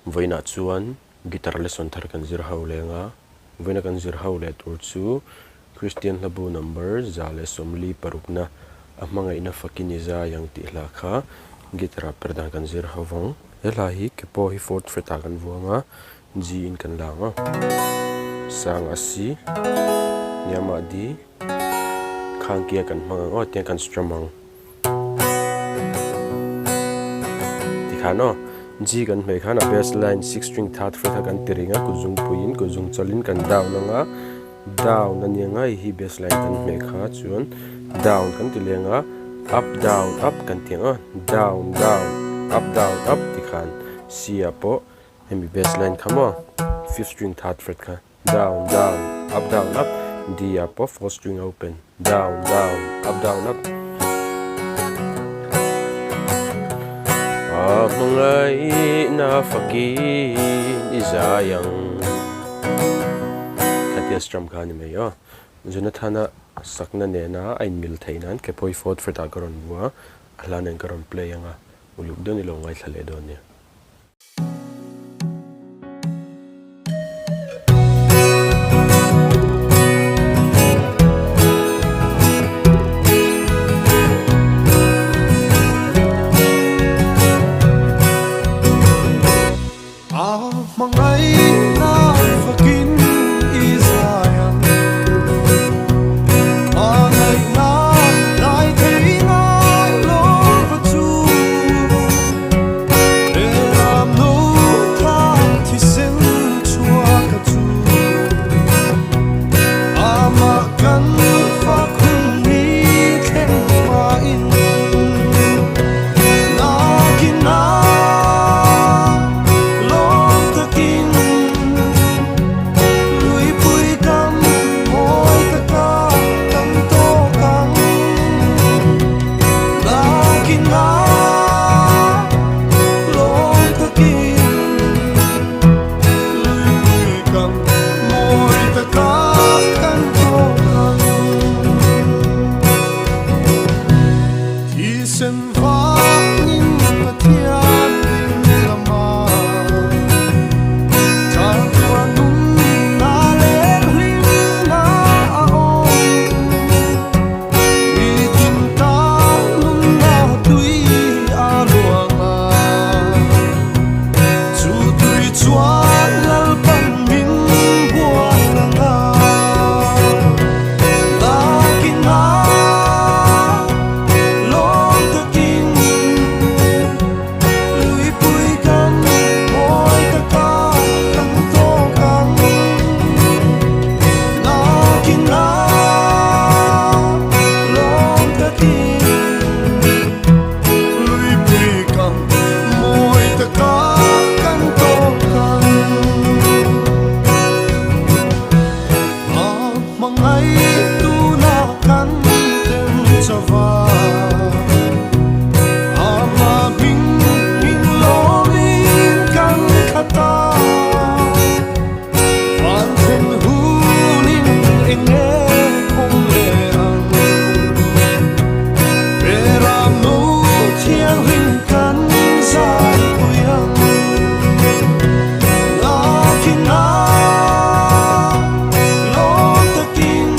Vawiinah chuan guitar lesson thar kan zir ho leng a, vawiina kan zir ho leh tur chu Kristian hlabu number 146na a hmangaihna fakin i zai ang tih hla kha guitar ah per dan kan zir ho vang. He hla hi ke pawh hi fourth fret ah kan vuang a, G in kan la ang a, sang a C, hniam ah D, khangkia kan hmang ang aw tiang kan strum ang. Tikhan aw, G kan hmeh khan a bass line six string third fret kha kan ti ring a, kut zungpuiin kut zung chawlhin kan down ang a, down a nia ngai hi bass line kan hmeh kha chuan down kan ti leng a, up down up kan ti ang a, down down up down up tikhan C ah pawh hemi bass line kha maw fifth string third fret kha. Down down up down up D ah pawh fourth string open down down up down up A hmangaihna fakin i zai ang Khatia strum kha a ni mai aw. Jonathana sakna nena a inmil theih nan ke pawh hi fourth fret ah ka rawn bu a, a hla nen ka rawn play ang a, uluk deuhin i lo ngaithla leh dawn nia. A hmangaihna fakin i zai ang. Hmangaihna ngai thei ngai lo va chu. Ram no thang thisen chhuak a chu. Amah kan fak hun ni thleng hmain. Nakin a lawm takin luipui kam mawi taka kan tawk ang. Nakin a lawm takin luipui kam mawi taka kan tawk ang. Thisen vangin Pathian min lama Chatuan nunna leh hlimna a awm. Mi tin tan nunna tui a luang a, chu tui chuan Lalpan min bual ang a. Nakin a lawm takin luipui kan mawi taka kan tawk ang. Nakin a lawm takin luipui kan mawi taka kan tawk ang. A hmangaih tuna kan tem chauva, ama hming in lawmin kan khat a. Van then hunin eng nge awm leh ang, Beram nu thianghlim kan zaipui ang. Nakin a lawm takin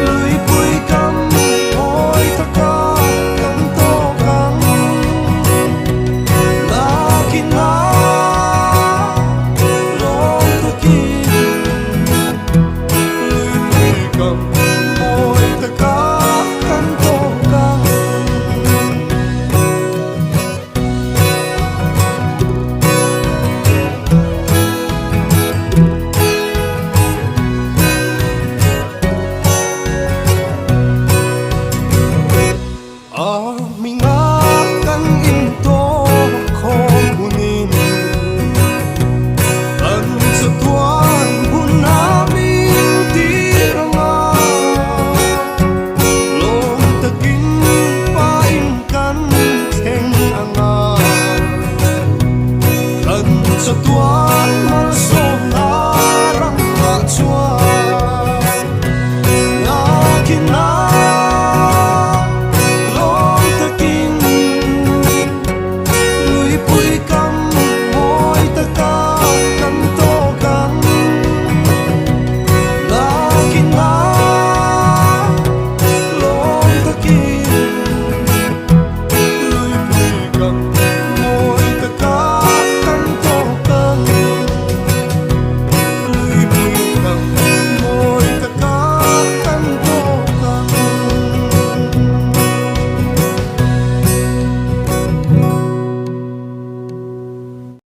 luipui kan mawi taka kan tawk ang. Nakin a lawm takin luipui kan mawi taka kan tawk ang. A minga kan intawk khawm hunin kan chatuan hun a min tir anga lawm takin pain kan thleng anga kan chatuan.